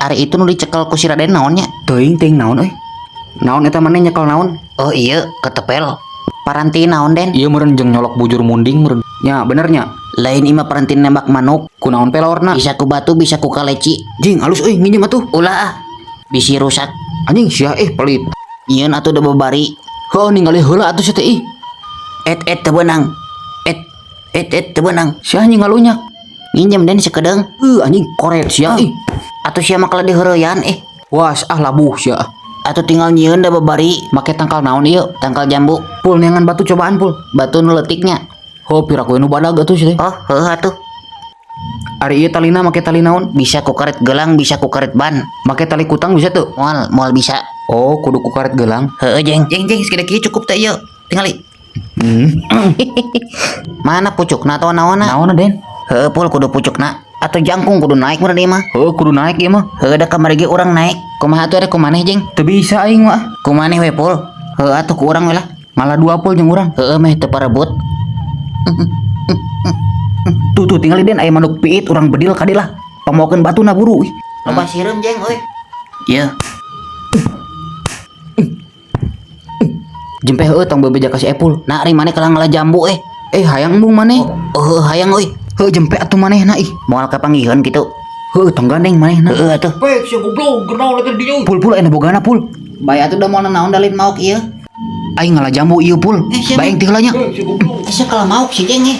Ari itu nu dicekel ku si Raden naon nya? Teuing teuing naon euy. Naon eta maneh nyekel naon? Oh iya, ketepel. Paranti naon, Den? Ieu meureun jeung nyolok bujur munding meureun. Nya bener nya. Lain ima paranti nembak manuk. Kunaon pelorna? Bisa ku batu, bisa ku kaleci. Jing alus euy, nginjem atuh. Ulah ah. Bisi rusak. Anjing sia eh pelit. Nyieun atuh da babari. Heuh, ningali heula atuh sia teh ih. Et et teu beunang. Et et et teu beunang. Sia anjing ngalunyak. Nginjem, Den, sakedeung. Heuh, anjing koret sia ih. Atuh sia mah kalah diheureuyaan eh. Was ah, labuh sia. Atuh tinggal nyieun da babari. Make tangkal naon ieu? Tangkal jambu. Pul, neangan batu cobaan, Pul. Batu nu leutiknya. Heuh, piraku nu badag atuh sia teh. Oh, heuh atuh. Ari ieu talina make tali naon? Bisa ku karet gelang, bisa ku karet ban. Make tali kutang bisa teu? Moal, moal bisa. Oh, kudu ku karet gelang. Heueuh, Jeng. Jeng, jeng, segede kieu cukup teh ieu. Tingali. Mana pucukna atau naonna? Naonna, Den? Heueuh, Pul, kudu pucukna. Atau jangkung kudu naik meureun ieu mah. Heuh, kudu naik ieu mah. Heueuh, da kamari ge urang naik. Kumaha atuh rek ku maneh, Jeng? Teu bisa aing mah. Ku maneh we, Pul. Heueuh atuh, ku urang we lah. Ngalah dua, Pul, jeung urang. Heueuh, meh teu parebut. Tuh tuh, tingali, Den, aya manuk piit, urang bedil ka dieu lah. Pamawakeun batuna buru ih. Loba sireum, Jeng euy. Ieu. Jempe heueuh, tong bebeja ka si Epul. Nah, ari maneh kalah ngalah jambu eh. Eh, hayang embung maneh. Oh, hayang euy. Heuh, jempe atuh manehna ih. Moal kapanggiheun kitu. Heuh, tong gandeng manehna. Heueuh atuh. Pek sia goblok, genaon eta di dieu. Pul, Pul, aya bogana, Pul. Bae atuh da moal naon dalin maok ieu. Aing ngalah jambu ieu, Pul. Eh, siapa? Bae ti heula nya. Sia kalah maok si Jeng eh.